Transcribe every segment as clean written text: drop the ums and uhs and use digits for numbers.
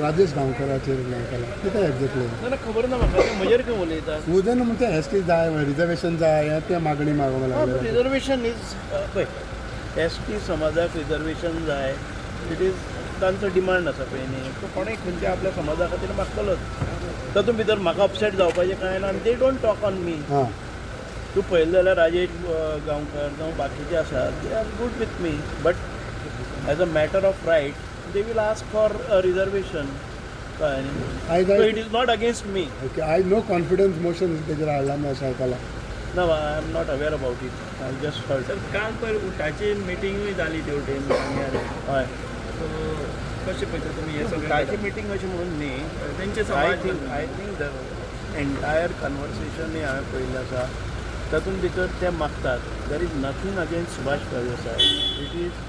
राजेश गांवकराचेर केला कितें एक्झॅक्टली? ना ना, खबर ना म्हाका. ते म्हजेर खंय उलयता? वजन म्हणजे एस टी जाय, रिजर्वेशन जाय, हें तें मागणी मागूंक लागले. रिजर्वेशन is, पळय, एस टी समाजाक रिजर्वेशन जाय, it is तांचो डिमांड आसा पळय न्ही. तो कोणूय खंयच्या आपल्या समाजा खातीर मागतलोच. तातूंत भितर म्हाका अपसेट जावपाचें कांय ना आनी they don't talk on me. तूं पळयलें जाल्यार राजेश गांवकर जावं बाकीचे आसा, they are good with me, but as a matter of right they will ask for reservation, कळ्ळें न्ही? आयज So it is not against me. Okay, आयज नो कॉन्फिडन्स मोशन तेजेर हाडला म्हणून अशें आयकलां. No, I am not aware about it. I just heard. Sir, काल पयर उटाची मिटिंगूय जाली तेवटेन सांग्यार. हय. सो कशें पळयता तुमी हें सगळें? कालची मिटींग अशें म्हणून न्ही. तेंचे I समाज think the entire conversation हांवें पळयल्लें आसा. तातूंत भितर ते मागतात. There is nothing against Subhash Phaldesai. It is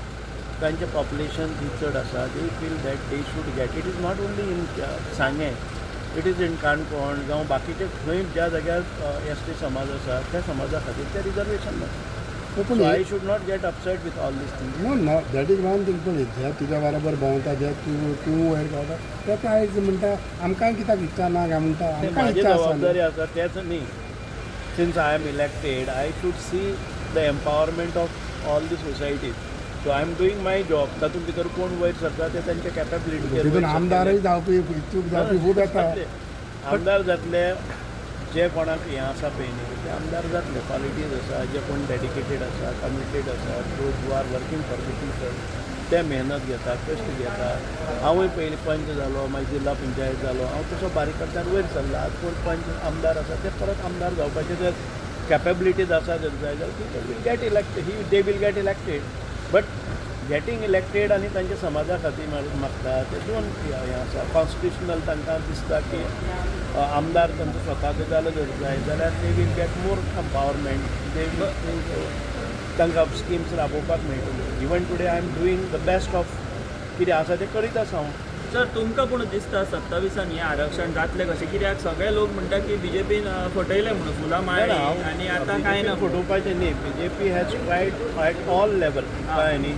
तांचें पॉप्युलेशन जी चड आसा, they feel that they should get. It is not only in Sanguem, it is in Canacona जावं बाकीचे खंय ज्या जाग्यार एस टी समाज आसा, त्या समाजा खातीर ते रिजर्वेशन मागतात. पूण So I should not get upset with all these things. No no, that is one thing, पूण जे तुज्या बरोबर भोंवता, जे तूं तूं वयर गावता, ते आयज म्हणटा आमकांय कित्याक इच्छा ना काय म्हणटा. आमकां माझी इच्छा आसा. जबाबदारी आसा तेच न्ही. Since I am elected, I should see the empowerment of all the societies, so I am doing my job. तातूंत भितर कोण वयर सरता ते तांच्या कॅपेबिलिटीचेर. तितून आमदारय जावपी, इच्छूक जावपी खूब येता. आमदार जातले जे कोणाक हें आसा पळय न्ही, ते आमदार जातले. क्वॉलिटीज आसा, जे कोण डेडिकेटेड आसा, कमिटेड आसा, those who are working for the people, ते मेहनत घेता, कश्ट घेता. हांवूय पयलीं पंच जालो, मागीर जिल्हा पंचायत जालो. हांव तसो बारीक कडच्यान वयर सरला. आज कोण पंच आमदार आसा, ते परत आमदार जावपाचे जर कॅपेबिलिटीज आसा जर जाय जाल्यार will get elected, he they will get elected. But getting elected आनी तांच्या समाजा खातीर मागता ते दोन हें आसा. कॉन्स्टिट्युशनल तांकां दिसता की आमदार तांचो स्वताचो जालो जर जाय जाल्यार they will get more empowerment, they will think तांकां स्किम्स राबोवपाक मेळटल्यो. Even today I am doing the best of कितें आसा तें करीत आसा हांव. सर, तुमकां पूण दिसता 27 हें आरक्षण जातलें कशें? कित्याक सगळे लोक म्हणटा की बीजेपीन फटयलें म्हणून, फुलां माळ्ळीं आनी आतां कांय ना. फटोवपाचें न्ही. BJP has tried at all level, कळ्ळें न्ही,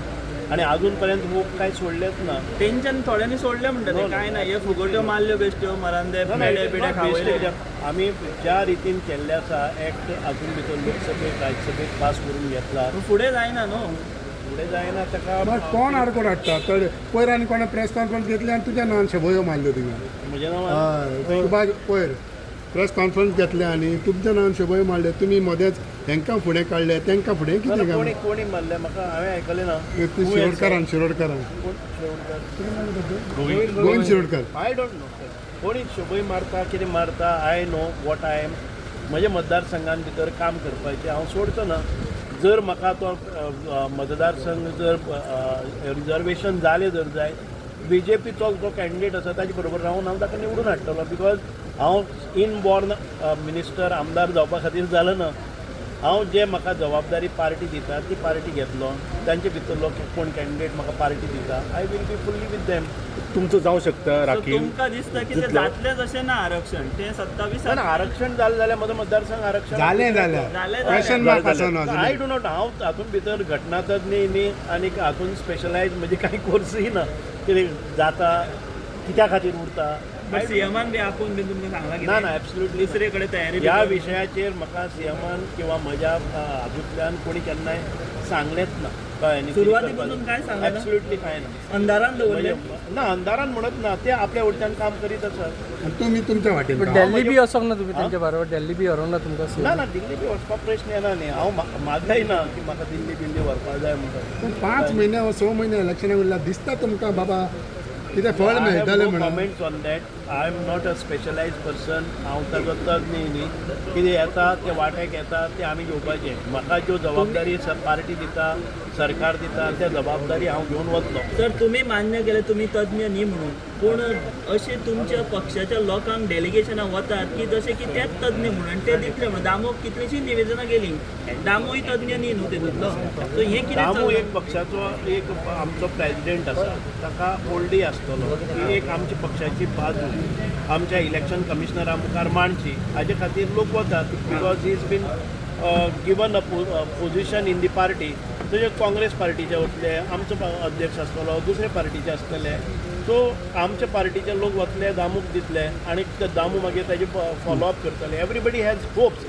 आनी अजून पर्यंत होप कांय सोडलेंच ना. तेंच्यान थोड्यांनी सोडलें म्हणटा ते. कांय ना, हे फुगोट्यो मारल्यो बेश्ट्यो, मरांदे पेडे बिडे खावयले. आमी ज्या रितीन केल्लें आसा एक्ट, अजून भितर लोकसभेक, राज्यसभेक पास करून घेतला. पूण फुडें जायना न्हू. फुडें जायना ताका. बट कोण आडकोड हाडटा तर? पयर आनी कोणें प्रेस कॉन्फरन्स घेतली आनी तुज्या नांवान शबयो मारल्यो थिंगा. म्हजें नांव? हय, सुभाष पयर प्रेस कॉन्फरन्स घेतलें आनी तुमच्या नांवान शबय मारले, तुमी मदेंच हेंकां फुडें काडले, तेंकां फुडें. कितें काय? कोणी कोणी मारलें म्हाका? हांवें आयकलें ना. ते शिरोडकारान, शिरोडकारान. कोण Shirodkar? Govind Shirodkar. I don't know कोणी शबय मारता, कितें मारता. I know what I am. म्हज्या मतदारसंघान भितर काम करपाचें हांव सोडचो ना. जर म्हाका तो मतदारसंघ जर रिजर्वेशन जालें जर जाय, बीजेपीचो जो कॅन्डिडेट आसा ताजे बरोबर रावन हांव ताका निवडून हाडटलो, because हांव इन बॉर्न मिनिस्टर, आमदार जावपा खातीर जालो ना. हांव जे म्हाका जबाबदारी पार्टी दिता ती पार्टी घेतलो. तांचे भितरलो कोण कॅन्डिडेट म्हाका पार्टी दिता, I will be fully with them. तुमचो जावं शकता सो राखीव. तुमकां दिसता की ते जातलेंच अशें ना आरक्षण ते 27? ना, आरक्षण जालें जाल्यार म्हजो मतदारसंघ आरक्षण जालें जाल्यार जालें. क्वेश्चन मार्क आसा न्हू I अजून? Do not. हांव हातूंत भितर घटनातज्ञ न्ही आनी हातूंत स्पेशलायज म्हजे कांय कोर्सूय ना. कितें जाता, कित्या खातीर उरता. बट सीएमान बी आपोवन बी तुमकां सांगलां ना कितें? ना, एब्सोल्युटली. दुसरे कडेन तयारी बी ह्या कर. विशयाचेर म्हाका सीएमान किंवा म्हज्या हातूंतल्यान कोणी केन्नाय सांगलेंच ना, कळ्ळें न्ही? सुरवाती पासून कांय सांगलें ना? एब्सोल्युटली कांय ना. अंधारान दवरलें. म्हणजे ना, अंधारान म्हणत ना, ते आपल्या वटच्यान काम करीत आसात. आनी तुमी तुमच्या वाटेन पण काम. दिल्ली बी वचोंक ना तुमी तेंच्या बरोबर? दिल्ली बी व्हरूंक ना तुमकां? ना ना, दिल्ली बी वचपा प्रश्न येना न्ही. हांव मागय ना की म्हाका दिल्ली बिल्ली व्हरपा जाय म्हणून. पूण 5 म्हयने वा 6 म्हयने इलेक्शनाक उरला, दिसता तुमकां बाबा कितें फळ मेळटलें म्हणून? Comments on that. I am not a specialized person. हांव ताजो तज्ञ न्ही. कितें येता ते वाट्याक येता ते आमी घेवपाचें. म्हाका ज्यो जबाबदारी पार्टी दिता, सरकार दिता, त्या जबाबदारी हांव घेवन वतलो. सर, तुमी मान्य केलें तुमी तज्ञ न्ही म्हणून, पूण अशें तुमच्या पक्षाच्या लोकांक डेलिगेशनां वतात की जशें की तेच तज्ञ म्हणून आनी ते दितले म्हणून. दामूक कितलींशीं निवेदनां गेलीं, दामूय तज्ञ न्ही न्हू तेतूंतलो. सो हें कितें दामू चल्लां? एक पक्षाचो एक आमचो प्रेजिडेंट आसा, ताका ओल्डी आसतलो की एक आमच्या पक्षाची बाजू आमच्या इलेक्शन कमिशनरा मुखार मांडची. हाजे खातीर लोक वतात, because he is been given a position in the party. तशेंच काँग्रेस पार्टीचे वतले, आमचो अध्यक्ष आसतलो, दुसरे पार्टीचे आसतले. सो आमच्या पार्टीचे लोक वतले, दामूक दितले आनी ते दामू मागीर ताजे फॉलोअप करतले. Everybody has hopes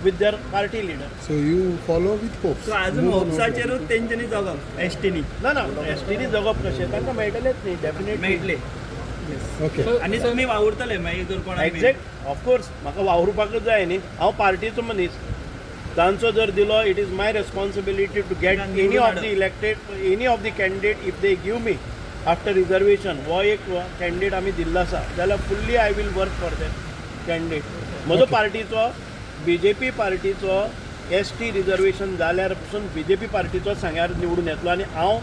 with their party leader. So you follow with hopes. So अजून होप्साचेरूच तेंच्यांनी जगप एसटीनी. ना ना, एसटीनी जगप कशें? तांकां मेळटलेच न्ही, डेफिनेटली. मेळटले. ओके. आनी तुमी वावुरतले मागीर जर कोणाक एग्जॅक्ट, ऑफकोर्स, म्हाका वावुरपाकच जाय न्ही. हांव पार्टीचो मनीस. तांचो जर दिलो, it is my responsibility to get any of the elected, any of the candidate. If they give me after reservation, हो एक कॅन्डिडेट आमी दिल्लो आसा जाल्यार fully I will work for that candidate. म्हजो पार्टीचो, बीजेपी पार्टीचो एसटी रिजर्वेशन जाल्यार पसून BJP पार्टीचो सांग्यार निवडून येतलो आनी हांव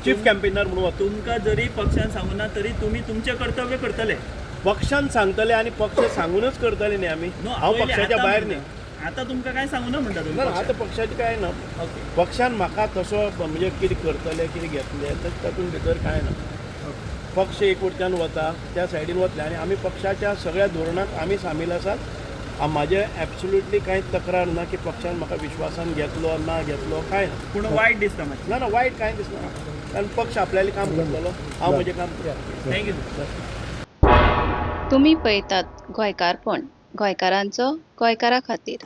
चीफ कॅम्पेनर म्हणून वतलो. तुमकां जरी पक्षान सांगूना तरी तुमी तुमचें कर्तव्य करतले. पक्षान सांगतले आनी पक्ष सांगूनच करतले न्ही आमी. न्हू, हांव पयलीं पक्षाच्या आतां भायर म्हणटा. न्ही. आतां तुमकां काय सांगूना म्हणटा तुमी ना ना, पक्षान. आतां पक्षाचें कांय ना. ओके. पक्षान म्हाका तसो म्हणजे कितें करतले, कितें घेतले, तशें तातूंत भितर कांय ना. पक्ष एक वटच्यान वता त्या सायडीन वतले आनी आमी पक्षाच्या सगळ्या धोरणाक आमी सामील आसात. म्हाजें एब्सोल्युटली कांय तक्रार ना की पक्षान म्हाका विश्वासान घेतलो ना घेतलो, कांय ना. पूण वायट दिसता मातशें. ना ना, वायट कांय दिसना, कारण पक्ष आपल्यालें काम करतलो, हांव म्हजें काम करतलो. Thank you sir. तुमी पळयतात गोंयकारपण, गोंयकारांचो गोंयकारा खातीर.